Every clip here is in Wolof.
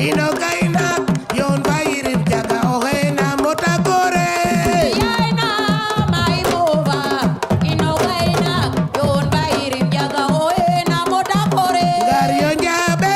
ino gaina yon bayirim jaga oxena mota gore Yaina mai mova ino gaina yon bairim jaga oena moda kore gar yo njabe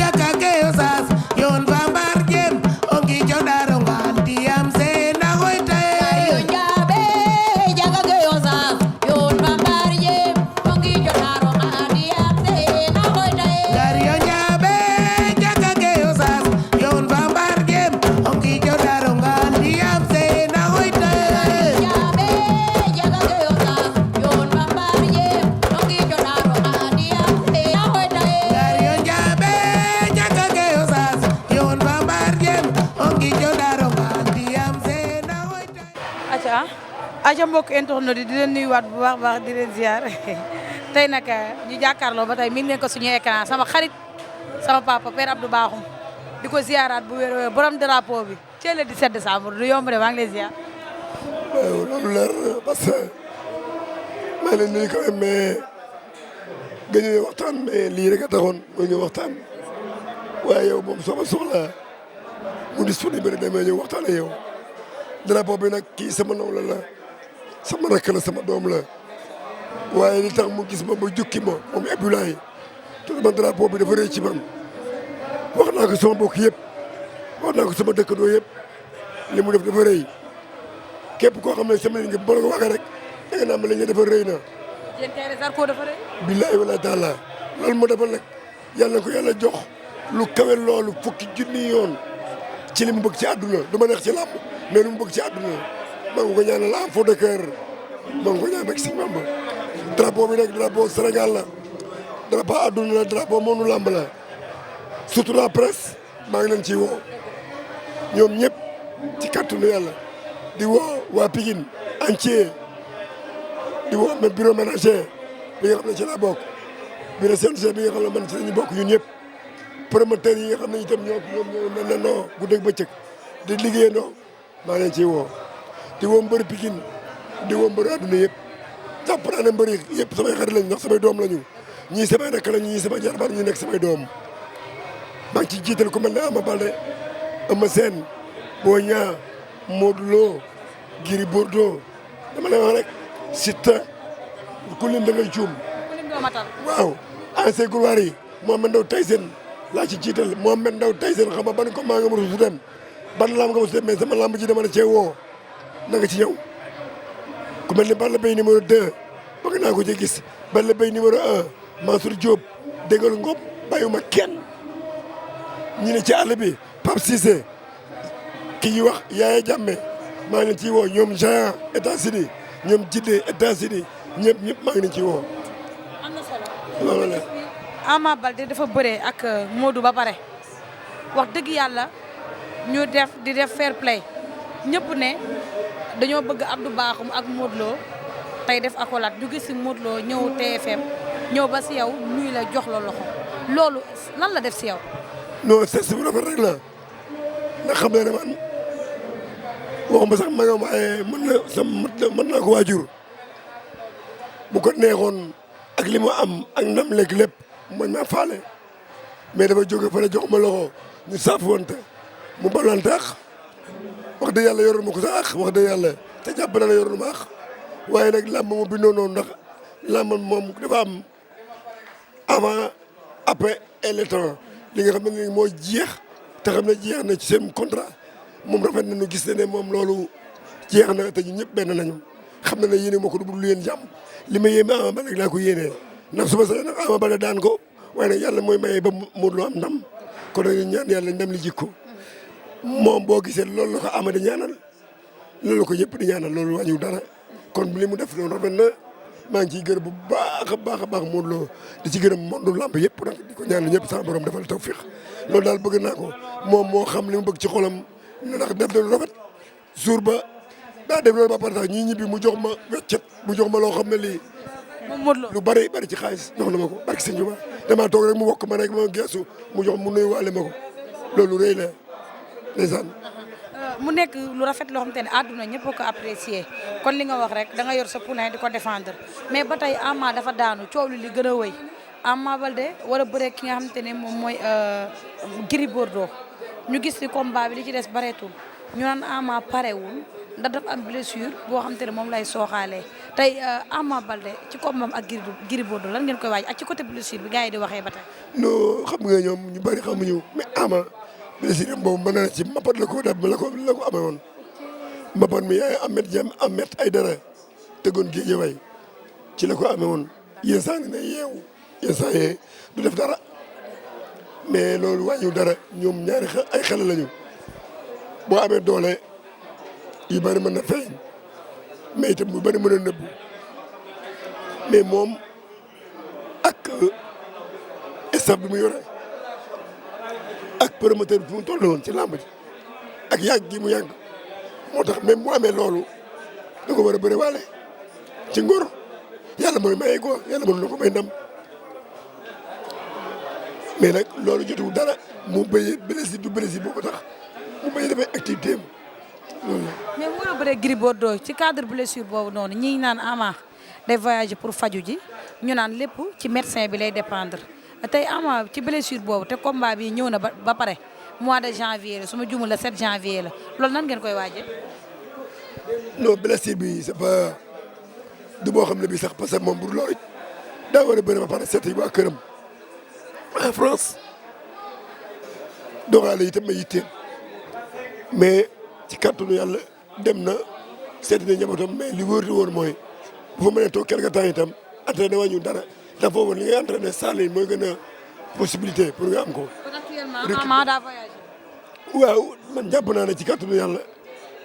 jaga ke osas yon bambar jem ongi jodaro ngantiyam sena hoyte Ayo njabe jaga ke osa yon bambar ye ongi jodaro ngadi amse na hoyde gar yo njabe jaga ke osas yon bambar jem ongi jodaro ngantiyam sena hoyte Njabe jaga ke osa yon bambar ye ongi jodaro ngadi amse na hoyde gar yo njabe jaga ke osas yon bambar jem ongi jodaro ngantiyam sena hoyte aca mbokk internet di leen nuyuwaat bu baax baax di leen ziar tey nag ñu jàkkaarloo ba tey mi ngi leen ko suñu écran sama xarit sama papa Père Abdou Bakhoum di ko ziaraat bu wér borom drapeau bi ci le 17 décembre du yomb de maa ngi lay ziar. waaw loolu leer na parce que maa ngi leen nuyu quand même mais gëj nañu waxtaan mais lii rek a taxoon mooy ñu waxtaan waaye yow moom soo ma soxlaa mu disponible damay ñëw waxtaan ak yow drapeau bi nag kii sama nawla la sama rakk la sama doom la waaye li tax mu gis ma ba jukki ma moom Abdoulaye te sama drapeau bi dafa rëy ci man wax naa ko sama mbokk yëpp wax naa ko sama dëkkandoo yëpp li mu def dafa rëy képp koo xam ne sama nit nga boo ko waxee rek da nga naan ma la ñu dafa rëy na yéen tey rek Zarko dafa rëy. billahi wala taala loolu moo defal nag yàlla na ko yàlla jox lu kawe loolu fukki junni yoon ci li mu bëgg ci àdduna du ma neex ci làmb mais lu mu bëgg ci àdduna maa ngi ko ñaanal la fond de cœur maa ngi ko ñaan rek si Bamba drapeau bi nag drapeau Sénégal la drapeau àdduna la drapeau moonu làmb la surtout la presse maa ngi leen ciy woo ñoom ñëpp ci kàttanu yàlla di woo waa Pikine entier di woo même bureau ménager bi nga xam ne ci laa bokk bureau CNG bi nga xam ne man ci lañu bokk ñun ñëpp promoteurs yi nga xam ne itam ñoo nandoo guddeeg bëccëg di liggéeyandoo maa ngi leen ciy woo di woo mbëri Pikine di woo mbëri àdduna yëpp jàpp naa ne mbëri yëpp samay xarit lañu ndax samay doom lañu ñii samay rakk lañu ñii samay jarbaat ñii nekk samay doom maa ngi ci jiital ku mel ne Ama Baldé Eumeu Sène Boy Niang Modou Lo Gris Bordeaux dama lay wax rek Siteu ku lim da ngay juum waaw ancien couloir yi Mohamed Ndao Tyson laa ci jiital Mohamed Ndao Tyson xam nga ban ko maa nga mën a dem ban lamb nga mos dem mais sama lamb ji dama la cee woo na nga ci ñëw ku mel ni Balla Beye numéro 2 bëgg naa ko ci gis Balla Beye numéro 1 Mansour Diop déggal ngom bàyyuma kenn ñi ne ci àll bi Pape Cissé ki ñuy wax Yaya Jammeh maa ngi leen ciy woo ñoom Géant États-Unis ñoom Jidde États-Unis ñëpp maa ngi leen ciy woo. am na solo. loolu la. Ama Baldé dafa bëree ak Modou ba pare wax dëgg yàlla ñu di def fair play ñëpp ne dañoo bëgg Abdou Bakhoum ak Modou Lo tey def accolade ñu gis si Modou Lo ñëw TFM ñëw ba si yow nuyu la jox la loxo loolu lan la def si yow. non c'est bu rafet rek la ndax xam ne man waxuma sax magam waaye mën naa ko waajur bu ko neexoon ak li mu am ak ndam léegi lépp man maa faale mais dafa jóge fa la jox ma loxo ñu saafuwante mu balante ak wax dëgg yàlla yoroon ma ko sax wax dëgg yàlla te jàpp na la yoroon ma ak waaye nag làmb mu bindoo noonu ndax làmb moom dafa am avant après et le temps li nga xam ne ni moo jeex te xam ne jeex na ci seen contrat moom rafet na ñu gis ne moom loolu jeex na te ñun ñëpp benn nañu xam na ne yéene moo ko du lu yéen jàmm li ma yéeme Ama Baldé laa ko yéenee ndax suba sax nag Ama Baldé daan ko waaye nag yàlla mooy maye ba Modou Lo am ndam kon nag ñu ñaan yàlla ndam li jikko moom boo gisee loolu la ko Ama di ñaanal loolu la ko ñëpp di ñaanal loolu wàññiwul dara kon li mu def loolu rafet na maa ngi ciy gërëm bu baax a baax Modou Lo di ci gërëm monde lamb yëpp nag di ko ñaanal ñëpp sama borom defal tawfiq loolu daal bëgg naa ko moom moo xam li mu bëgg ci xolam ndax def na lu rafet jour ba daa def loolu ba pare sax ñii ñibbi mu jox ma weccet mu jox ma loo xam ne lii moom Modou Lo lu bari ci xaalis jox na ma ko barki sëñ Tuubaa damaa toog rek mu wokk ma rek ma geesu mu jox mu nuyu waale ma ko loolu rëy la ndeysaan mu nekk lu rafet loo xamante ne àdduna ñëpp ko apprécier kon li nga wax rek da nga yor sa poulain di ko défendre mais ba tey Ama dafa daanu coow li gën a wëy Ama Baldé wala bëre ki nga xamante ne moom mooy Gris Bordeaux ñu gis ni combat bi li ci des bareetul ñu naan Ama parewul ndax dafa am blessure boo xamante ne moom lay sooxaalee tey Ama Baldé ci combat ak Gris Bordeaux lan ngeen koy waaj ak ci côté blessure bi gars yi di waxee ba tey. non xam nga ñoom ñu bari xamuñu mais Ama blessure am boobu mën na ci mbapat la ko amee woon mbapat mi yaay Ahmed Aïdara tegoon Guédiawaye ci la ko amee woon yenn saa ne yeewu yenn saa yee du def dara mais loolu wàññiwul dara ñoom ñaari ay xale lañu boo amee doole yu bari mën na feeñ mais itam bu bari mën a nëbbu mais moom ak staff bi mu yore ak promoteur bi mu toll woon ci làmb ji ak yàgg gi mu yàgg moo tax même bu amee loolu da ko war a bëri waale ci ngor yàlla mooy maye ko yàlla mën na ko may ndam mais nag loolu jotul dara mu béyee blessure du blessure boobu tax mu béyee dafay activité am loolu la. mais mu war a bëree Gris Bordeaux ci cadre blessure boobu noonu ñi naan Ama day voyager pour faju ji ñu naan lépp ci médecin bi lay dépendre tey Ama ci blessure boobu te combat bi ñëw na ba pare mois de janvier la su ma jumul la 7 janvier la loolu nan ngeen koy waajee. non blessure bi c'est pas du boo xam ne bi sax parce que moom bu loolu daa war a bëri ba pare seeti waa këram en France doxaale itam ma yitteen mais ci kàttanu yàlla dem na seeti na njabootam mais li wóor di wóor mooy bu fa mënee toog quelque temps itam entraîné wàññi dara ndax foofu li ngay entraîné salle yi mooy gën a possibilité pour nga am ko. kon actuellement Ama daa voyager. waaw man jàpp naa ne ci kàttanu yàlla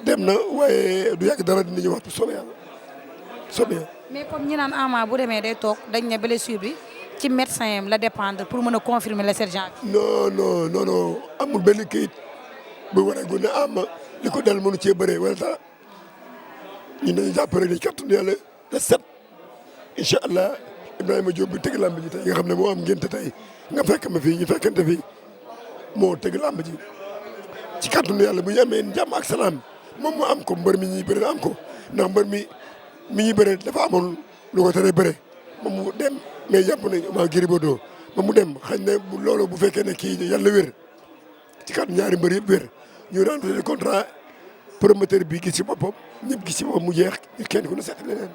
dem na waaye du yàgg dara dina ñëwaat soobee yàlla soobee yàlla. mais comme ñi naan Ama bu demee day toog dañ ne blessure bi ci médecin yam la dépendre pour mën a confirmer le 7 janvier. non amul benn kayit bu war a gu ne Ama li ko dal mënu cee bëree wala dara ñun dañuy jàpp rek ni kàttanu yàlla le 7 incha allah Ibrahima Diop bi tëgg làmb ji tey nga xam ne moo am ngénte tey nga fekk ma fii ñu fekkante fii moo tëgg làmb ji ci kàttanu yàlla bu ñu amee jàmm ak salaam moom moo am ko mbër mi ñuy bëre am ko ndax mbër mi ñuy bëre dafa amoon lu ko teree bëre moom mu dem mais jàpp nañ maa Gris Bordeaux moom mu dem xañ ne bu loolu bu fekkee ne kii yàlla wér ci kàddu ñaari mbër yëpp wér ñu renouveler contrat promoteur bi gis ci boppam ñëpp gis ci boppam mu jeex kenn ku ne seet leneen.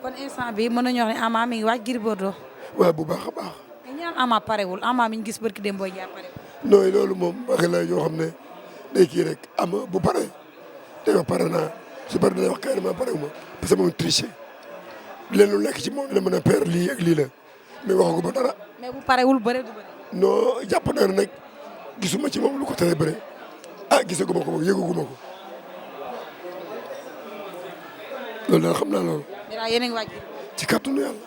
kon instant bi mën nañu wax ne Ama mi ngi waaj Gris Bordeaux. waaw bu baax a baax. mais ñu naan Ama parewul Ama mi ñu gis barki Demba Ndiaye parewul. non loolu moom wax la yoo xam ne day kii rek Ama bu pare day wax pare naa su pare day wax carrément parewuma parce que moom triché leen lu nekk ci moom dina mën a peer lii ak lii la mais waxagu ba dara. mais bu parewul bëre du bëre. non jàpp naa ne nag gisuma ci moom lu ko teree bëre gisaguma ko moom yëgaguma ko loolu daal xam naa loolu. dinaa yéen a ngi waaj. ci kàttanu yàlla.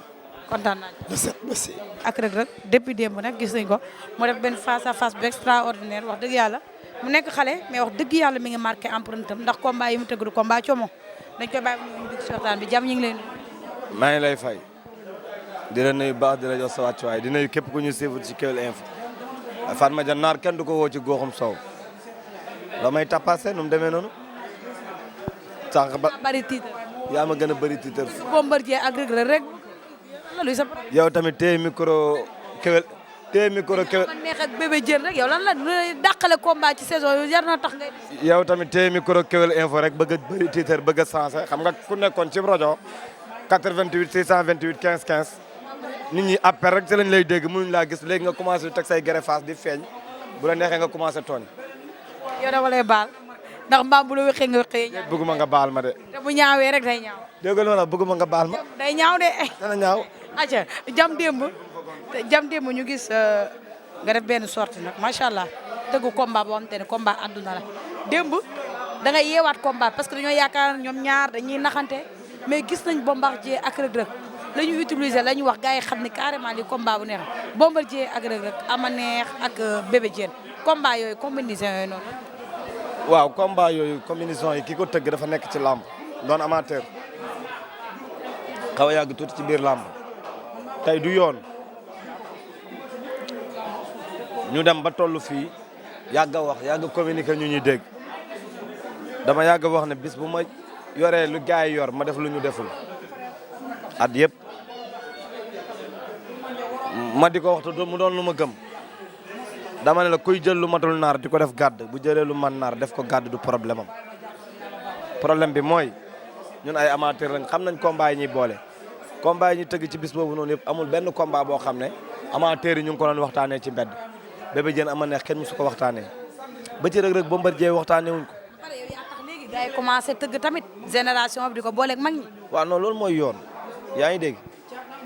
kontaan naa le 7 merci. ak Reug Reug depuis démb nag gis nañ ko mu def benn face à face bu extraordinaire wax dëgg yàlla mu nekk xale mais wax dëgg yàlla mi ngi marqué empreinte am ndax combat yi mu tëgg du combat coomo dañ koy bàyyi mu dugg si waxtaan bi jàmm ñu ngi leen maa ngi lay fay di la nuyu baax di la jox sa wàccuwaay di nuyu képp ku ñu suivre ci Kewel Info Fatma Dia naar kenn du ko woo ci goxum sow la may tapase nu mu demee noonu sànq ba bari tiitar yaa ma gën a bëri tiitar Bombardier ak Reug Reug rek loolu sa yow tamit téye micro Kewel man neex ak bébé jën rek yow lan la dàqale combat ci saison yu jar na tax ngay yow tamit téye micro Kewel Info rek bëgg a bëri tiitar bëgg a sensé xam nga ku nekkoon ci rajo 88 628 15 15 nit ñi appel rek ci lañ lay dégg mënuñ laa gis léegi nga commencé di teg say greffage di feeñ bu la neexee nga commencé tooñ. yow dama lay baal ndax mbaam bu la wéxee nga wéxee ñaaw. bëgguma nga baal ma de. te bu ñaawee rek day ñaaw. dégg nga loolu bëgguma nga baal ma. day ñaaw de. dana ñaaw. acca jam démb ñu gis nga def benn sortie nag macha allah tëggu combat boo xam te ne combat àdduna la démb da ngay yeewaat combat parce que dañoo yaakaar ñoom ñaar dañuy naxante mais gis nañ Bombardier ak Reug Reug la ñu utiliser la ñu wax gars yi xam ne carrément li combat bu neex Bombardier ak Reug Reug ama neex ak bébé Diène combat yooyu combinaison yooyu noonu. waaw combat yooyu combinaison yi ki ko tëgg dafa nekk ci làmb doon amateur xaw a yàgg tuuti ci biir làmb tey du yoon ñu dem ba toll fii yàgg a wax yàgg a communiquer ñu ñuy dégg dama yàgg a wax ne bis bu ma yoree lu gars yi yor ma def lu ñu deful at yëpp ma di ko waxtu mu doon lu ma gëm dama ne la kuy jël lu matul naar di ko def gàdd bu jëlee lu man naar def ko gàdd du problème am problème bi mooy ñun ay amateur lañ xam nañ combat yi ñuy boole combat yi ñuy tëgg ci bis boobu noonu yëpp amul benn combat boo xam ne amateur yi ñu ngi ko doon waxtaanee ci mbedd Bébé Diène ama neex kenn musu ko waxtaanee ba ci Reug Reug Bombardier waxtaanee wuñ ko. pare yow yaa tax léegi gars yi commencé tëgg tamit génération bi di ko booleeg mag ñi. waaw non loolu mooy yoon yaa ngi dégg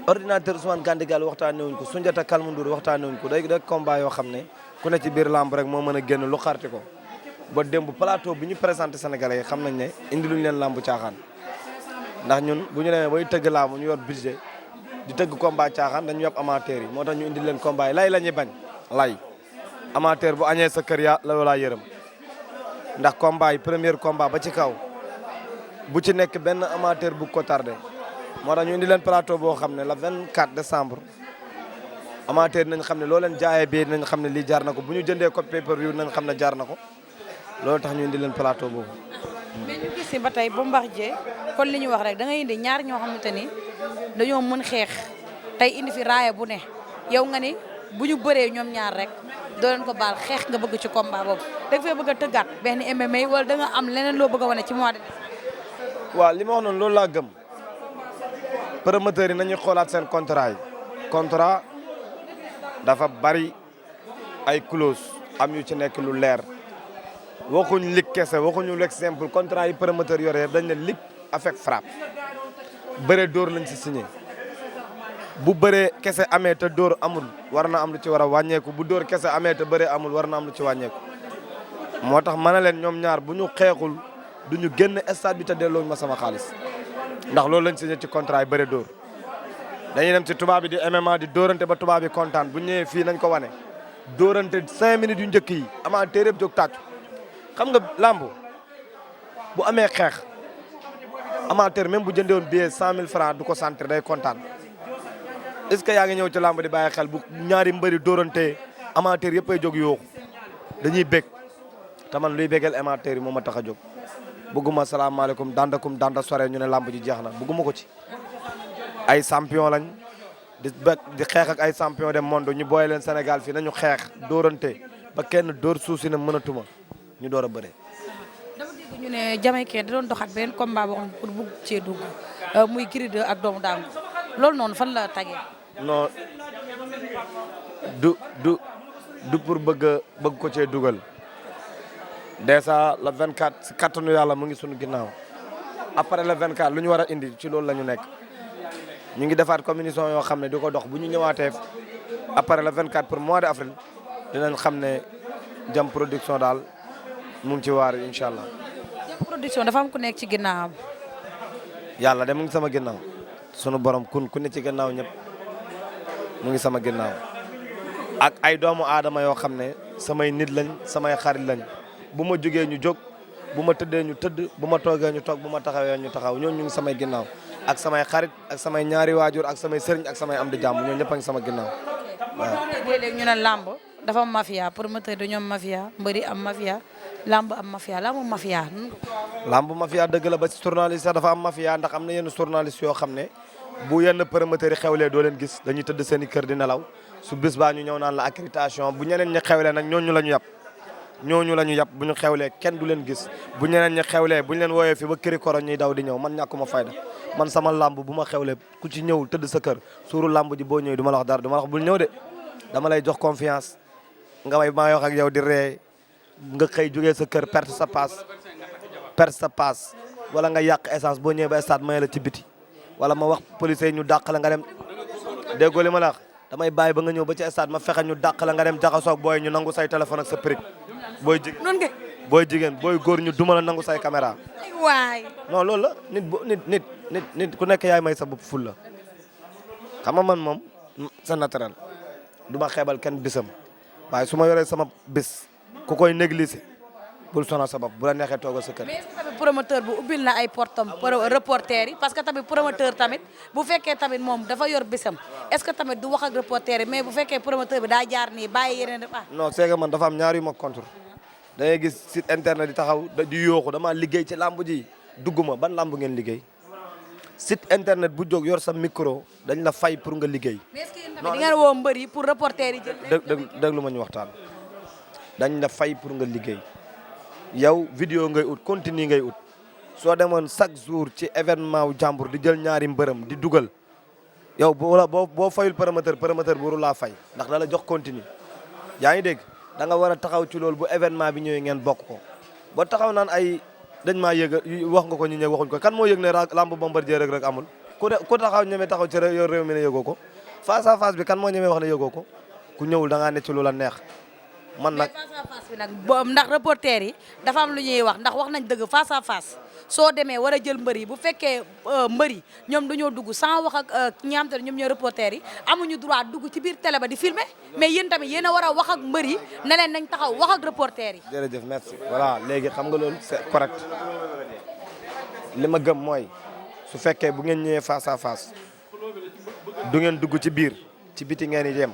ordinateur Ousmane Gandigal waxtaanee wuñ ko Sunjata Kalmundur waxtaanee wuñ ko day combat yoo xam ne ku ne ci biir lamb rek moo mën a génn lu xarti ko ba démb plateau bi ñu présenté Sénégalais yi xam nañ ne indi luñ leen lamb caaxaan ndax ñun bu ñu demee bay tëgg lamb ñu yor budget di tëgg combat caaxaan dañu yóbbu amateur yi moo tax ñu indi leen combat yi lay la ñuy bañ lay amateur bu añee sa kër ya la wala yërëm ndax combat yi premier combat ba ci kaw bu ci nekk benn amateur bu ko tardé moo tax ñu indi leen plateau boo xam ne le 24 décembre amateur nañ xam ne loo leen jaayee bi nañ xam ne lii jaar na ko bu ñu jëndee ko pay-per-view nañ xam ne jaar na ko loolu tax ñu indi leen plateau boobu. mais ñu gis ni ba tey Bombardier kon li ñu wax rek da ngay indi ñaar ñoo xamante ni dañoo mën xeex tey indi fi raaya bu ne yow nga ni bu ñu bëree ñoom ñaar rek doo leen ko baal xeex nga bëgg ci combat boobu da nga fee bëgg a tëggaat benn MMA wala da nga am leneen loo bëgg a wane ci mois de décembre. waaw li ma wax noonu loolu laa gëm promoteurs yi nañuy xoolaat seen contrat yi contrat dafa bari ay clause am yu ci nekk lu leer waxuñ lig kese waxuñu lig simple contrat yi promoteur yore dañ ne lig avec frappe bëre dóor lañ si signé bu bëree kese amee te dóor amul war na am lu ci war a wàññeeku bu dóor kese amee te bëre amul war na am lu ci wàññeeku moo tax ma ne leen ñoom ñaar bu ñu xeexul du ñu génn stade bi te dellooñu ma sama xaalis ndax loolu lañ signé ci contrat yi bëre dóor dañuy dem ci tubaab bi di MMA di dóorante ba tubaab bi kontaan bu ñëwee fii nañ ko wane dóorante 5 minutes yu njëkk yi amateur yëpp jóg tàccu xam nga lamb bu amee xeex amateur même bu jëndee woon billet 100 000 francs du ko sentir day kontaan est-ce que yaa ngi ñëw ci lamb di bàyyi xel bu ñaari mbëri dóorante amateur yëpp ay jóg yooxu dañuy bég te man luy bégal amateur yi moo ma tax a jóg bëgguma salaamaaleykum dandakum danda sore ñu ne lamb ji jeex na bëgguma ko ci ay champion lañ di xeex ak ay champion de monde ñu booy leen Sénégal fii nañu xeex dóorante ba kenn dóor suuf si ne mënatuma ñu door a bëre. dama dégg ñu ne Jamaïcain da doon doxat benn combat boo xam ne pour bugg cee dugg muy Gris 2 ak doomu daangu loolu noonu fan la tagee. non du pour bëgg ko cee dugal déjà le 24 si kattanu yàlla mu ngi sunu ginnaaw après le 24 lu ñu war a indi ci loolu la ñu nekk ñu ngi defaat communication yoo xam ne di ko dox bu ñu ñëwaatee après le 24 pour mois de avril dinañ xam ne Jam Production daal mu ngi ci waar incha allah. Jam Production dafa am ku nekk ci ginnaawam. yàlla de mu ngi sama ginnaaw sunu borom ku ne ci ginnaaw ñëpp mu ngi sama ginnaaw ak ay doomu aadama yoo xam ne samay nit lañ samay xarit lañ bu ma jógee ñu jóg bu ma tëddee ñu tëdd bu ma toogee ñu toog bu ma taxawee ñu taxaw ñooñu ñu ngi samay ginnaaw ak samay xarit ak samay ñaari waajur ak samay sëriñ ak samay am di jàmm ñooñu ñëpp a ngi sama ginnaaw waaw. léeg-léeg ñu ne làmb dafa am mafia promoteur dañoo am mafia mbëri am mafia làmb am mafia làmb mafia. làmb mafia dëgg la ba ci journaliste sax dafa am mafia ndax am na yenn journaliste yoo xam ne bu yenn promoteurs yi xewlee doo leen gis dañuy tëdd seen i kër di nelaw su bis baa ñu ñëw naan la accréditation bu ñeneen ñi xewlee nag ñooñu la ñu yàpp ñooñu la ñu yàpp bu ñu xewlee kenn du leen gis bu ñeneen ñi xewlee bu ñu leen wooyee fi ba këri koro ñuy daw di ñëw man ñàkkuma fayda man sama làmb bu ma xewlee ku ci ñëw tëdd sa kër suuru làmb ji boo ñëwee du ma la wax dara du ma la wax bul ñëw de dama lay jox confiance nga may maa wax ak yow di ree nga xëy jógee sa kër perte sa passe wala nga yàq essence boo ñëwee ba stade may la ci biti wala ma wax policier ñu dàq la nga dem déggoo li ma la wax damay bàyyi ba nga ñëw ba ci stade ma fexe ñu dàq la nga dem jaxasoog booy ñu nangu say téléphone ak sa prix booy jigéen booy góor ñu duma la nangu say caméra waay non loolu la nit ku nekk yaay may sa bopp ful la xam nga man moom c'est naturel du ma xeebal kenn bisam waaye su ma yoree sama bis ku koy négliger bul sonal sa bopp bu la neexee toogal sa kër. mais est-ce que tamit promoteur bu ubbil na ay portam reporter yi parce que tamit promoteur tamit bu fekkee tamit moom dafa yor bisam est-ce que tamit du wax ak reporter yi mais bu fekkee promoteur bi daa jaar nii bàyyi yeneen non c'est que man dafa am ñaar yu ma contre da ngay gis site internet di taxaw di yooxu dama liggéey ci lamb ji dugguma ban lamb ngeen liggéey site internet bu jóg yor sa micro dañ la fay pour nga liggéey. mais est-ce que yéen tamit di ngeen woo mbër yi pour reporter yi jël. déglu ma ñu waxtaan dañ la fay pour nga liggéey yow vidéo ngay ut continue ngay ut soo demoon chaque jour ci événement wu jàmbur di jël ñaari mbërëm di dugal yow boo fayul promoteur bu ru laa fay ndax da la jox continue yaa ngi dégg da nga war a taxaw ci loolu bu événement bi ñëwee ngeen bokk ko ba taxaw naan ay dañ maa yëg wax nga ko ñu ñëw waxuñ ko kan moo yëg ne lamb Bombardier Reug Reug amul ku taxaw ñeme taxaw ci réew mi ne yëgoo ko face à face bi kan moo ñemee wax ne yëgoo ko ku ñëwul da ngaa ne ci lu la neex man nag face à face bi nag ndax reporter yi dafa am lu ñuy wax ndax wax nañ dëgg face à face soo demee war a jël mbër yi bu fekkee mbër yi ñoom dañoo dugg sans wax ak ñi xam te ne ñoom ñooy reporter yi amuñu droit dugg ci biir télé ba di filmer mais yéen tamit yéen a war a wax ak mbër yi ne leen nañ taxaw wax ak reporter yi. jërëjëf merci voilà léegi xam nga loolu c'est correct li ma gëm mooy su fekkee bu ngeen ñëwee face à face du ngeen dugg ci biir ci biti ngeen di dem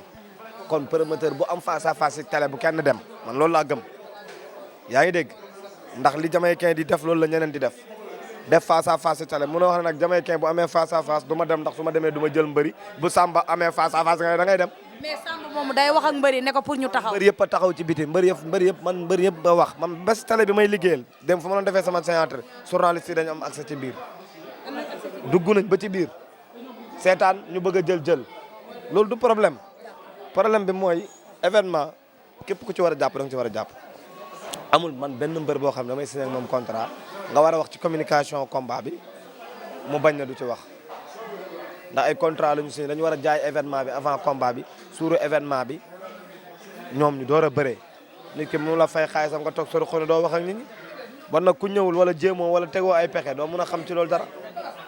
kon promoteur bu am face à face ci télé bu kenn dem man loolu laa gëm yaa ngi dégg ndax li Jamaïcain di def loolu la ñeneen di def face à face ci télé mënoo wax ne nag Jamaïcain bu amee face à face du ma dem ndax su ma demee du ma jël mbëri bu Samba amee face à face da ngay dem. mais Samba moomu day wax ak mbër yi ne ko pour ñu taxaw. mbër yëpp a taxaw ci biti mbër yëpp ba wax man bés télé bi may liggéeyal dem fu ma doon defee sama séance journaliste yi dañu am accès ci biir dugg nañ ba ci biir seetaan ñu bëgg a jël loolu du problème bi mooy événement képp ku ci war a jàpp da nga ci war a jàpp amul man benn mbër boo xam ne damay signé ak moom contrat nga war a wax ci communication combat bi mu bañ na du ci wax ndax ay contrat la ñu signé dañu war a jaay événement bi avant combat bi suuru événement bi ñoom ñu door a bëree nit ki mu la fay xaalisam nga toog sori xone doo wax ak nit ñi bon nag ku ñëwul wala jéemoo wala tegoo ay pexe doo mun a xam ci loolu dara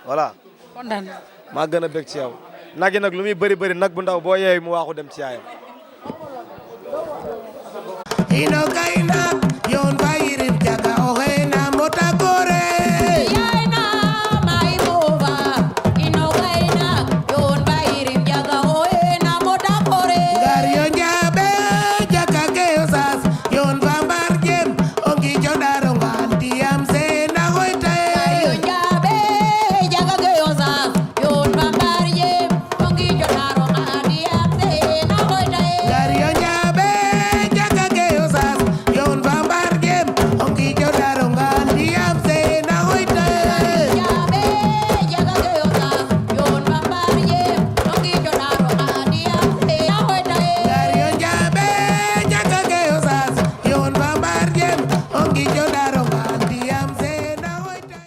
voilà. kontaan maa gën a bég ci yow nag yi nag lu muy bëri nag bu ndaw boo yeey mu waaxu dem ci yaayam. ino kay